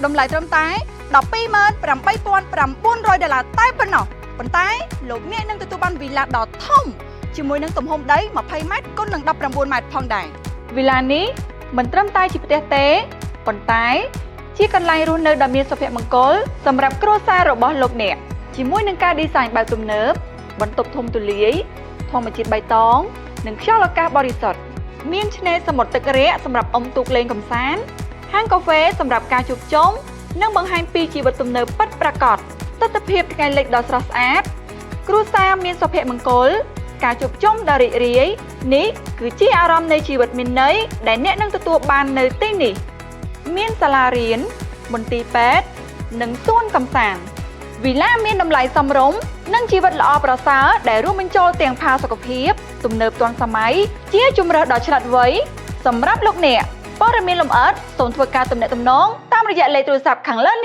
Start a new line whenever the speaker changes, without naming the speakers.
តម្លៃត្រឹមតែ128,900ដុល្លារតែប៉ុណ្ណោះប៉ុន្តែលោកអ្នកនឹងទទួលបានវីឡាដ៏ធំជាមួយនឹងទំហំដី20ម៉ែត្រគុណនឹង19ម៉ែត្រផងដែរវីឡានេះមិនត្រឹមតែជាផ្ទះទេប៉ុន្តែជាកន្លែងរស់នៅដ៏មានសុភមង្គលសម្រាប់គ្រួសាររបស់លោកអ្នកជាមួយនឹងការឌីហ្សាញបែបទំនើបបន្ទប់ធំទូលាយធម្មជាតិបៃតងនិងខ្យល់អាកាសបរិសុទ្ធមានឆ្នេរសមុទ្រទឹករាក់សម្រាប់អុំទូកលេងកម្សាន្តហាងកាហ្វេសម្រាប់ការជួបជុំនិងបង្ហាញពីជីវិតទំនើបពិតប្រាកដទិដ្ឋភាពថ្ងៃលិចដ៏ស្រស់ស្អាតគ្រួសារមានសុភមង្គលការជួបជុំដ៏រីករាយនេះគឺជាអារម្មណ៍នៃជីវិតមានន័យដែលអ្នកនឹងទទួលបាននៅទីនេះមានសាលារៀនមន្ទីរពេទ្យនិងសួនកម្សាន្តវីឡាមានតម្លៃសមរម្យនិងជីវិតល្អប្រសើរដែលរួមបញ្ចូលទាំងផាសុកភាពទំនើបទាន់សម័យជាជម្រើសដ៏ឆ្លាតវៃសម្រាប់លោកអ្នកព័ត៌មានលម្អិតសូមធ្វើការទំនាក់ទំនងតាមរយៈលេខទូរស័ព្ទខាងលើនេះ។